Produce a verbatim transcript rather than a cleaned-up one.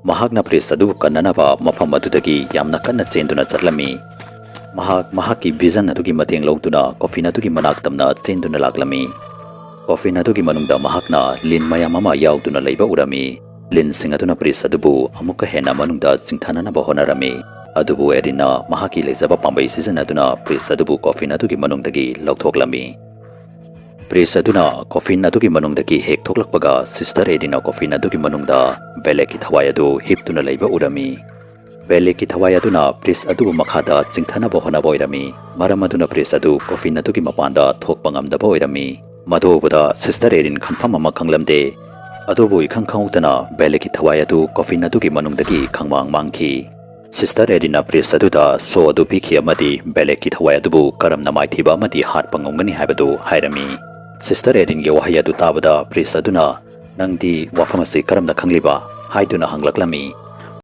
ꯃꯍꯥꯛꯅ priest ꯑꯗꯨꯕꯨ ꯀꯟꯅꯅꯕ ꯃꯐꯝ ꯑꯗꯨꯗꯒꯤ ꯌꯥꯝꯅ ꯀꯟꯅ ꯆꯦꯟꯗꯨꯅ ꯆꯠꯂꯝꯃꯤ꯫ ꯃꯍꯥꯛ ꯃꯍꯥꯛꯀꯤ vision ꯑꯗꯨꯒꯤ ꯃꯇꯦꯡ ꯂꯧꯗꯨꯅ coffin ꯑꯗꯨꯒꯤ ꯃꯅꯥꯛ ꯇꯝꯅ ꯆꯦꯟꯗꯨꯅ ꯂꯥꯛꯂꯝꯃꯤ꯫ Coffin ꯑꯗꯨꯒꯤ ꯃꯅꯨꯡꯗ ꯃꯍꯥꯛꯅ ꯂꯤꯟ ꯃꯌꯥꯝ ꯑꯃ ꯌꯥꯎꯗꯨꯅ ꯂꯩꯕ ꯎꯔꯝꯃꯤ꯫ ꯂꯤꯟꯁꯤꯡ ꯑꯗꯨꯅ priest ꯑꯗꯨꯕꯨ ꯑꯃꯨꯛꯀ ꯍꯦꯟꯅ ꯃꯅꯨꯡꯗ ꯆꯤꯡꯊꯅꯅꯕ ꯍꯣꯠꯅꯔꯝꯃꯤ꯫ ꯑꯗꯨꯕꯨ ꯑꯦꯔꯤꯟꯅ ꯃꯍꯥꯛꯀꯤ ꯂꯩꯖꯕ ꯄꯥꯝꯕꯩ ꯁꯤꯖꯤꯟꯅꯗꯨꯅ priest ꯑꯗꯨꯕꯨ coffin ꯑꯗꯨꯒꯤ ꯃꯅꯨꯡꯗꯒꯤ ꯂꯧꯊꯣꯛꯂꯝꯃꯤ꯫ Priest ꯑꯗꯨꯅ coffin ꯑꯗꯨꯒꯤ ꯃꯅꯨꯡꯗꯒꯤ ꯍꯦꯛ ꯊꯣꯛꯂꯛꯄꯒ, sister ꯑꯦꯔꯤꯟꯅ coffin ꯑꯗꯨꯒꯤ ꯃꯅꯨꯡꯗ ꯕꯦꯂꯦꯛꯀꯤ ꯊꯋꯥꯏ ꯑꯗꯨ ꯍꯤꯞꯇꯨꯅ ꯂꯩꯕ ꯎꯔꯝꯃꯤ꯫ ꯕꯦꯂꯦꯛꯀꯤ ꯊꯋꯥꯏ ꯑꯗꯨꯅ priest ꯑꯗꯨꯕꯨ ꯃꯈꯥꯗ ꯆꯤꯡꯊꯅꯕ ꯍꯣꯠꯅꯕ ꯑꯣꯏꯔꯝꯃꯤ꯫ ꯃꯔꯝ ꯑꯗꯨꯅ priest ꯑꯗꯨ coffin ꯑꯗꯨꯒꯤ ꯃꯄꯥꯟꯗ ꯊꯣꯛꯄ ꯉꯝꯗꯕ ꯑꯣꯏꯔꯝꯃꯤ꯫ ꯃꯗꯨ ꯎꯕꯗ sister ꯑꯦꯔꯤꯟ ꯈꯟꯐꯝ ꯑꯃ ꯈꯪꯂꯝꯗꯦ꯫ ꯑꯗꯨꯕꯨ ꯏꯈꯪ ꯈꯪꯍꯧꯗꯅ ꯕꯦꯂꯦꯛꯀꯤ ꯊꯋꯥꯏ ꯑꯗꯨ coffin ꯑꯗꯨꯒꯤ ꯃꯅꯨꯡꯗꯒꯤ ꯈꯪꯃꯥꯡ ꯃꯥꯡꯈꯤ꯫ Sister ꯑꯦꯔꯤꯟꯅ priest ꯑꯗꯨꯗ show ꯑꯗꯨ ꯄꯤꯈꯤ ꯑꯃꯗꯤ ꯕꯦꯂꯦꯛꯀꯤ ꯊꯋꯥꯏ ꯑꯗꯨꯕꯨ ꯀꯔꯝꯅ ꯃꯥꯏꯊꯤꯕ ꯑꯃꯗꯤ ꯍꯥꯠꯄ ꯉꯝꯒꯅꯤ ꯍꯥꯏꯕꯗꯨ ꯍꯥꯏꯔꯝꯃꯤ꯫ Sister ꯑꯦꯔꯤꯟꯒꯤ ꯋꯥꯍꯩ ꯑꯗꯨ ꯇꯥꯕꯗ priest ꯑꯗꯨꯅ, "ꯅꯪꯗꯤ ꯋꯥꯐꯝ ꯑꯁꯤ ꯀꯔꯝꯅ ꯈꯪꯂꯤꯕ?" ꯍꯥꯏꯗꯨꯅ ꯍꯪꯂꯛꯂꯝꯃꯤ꯫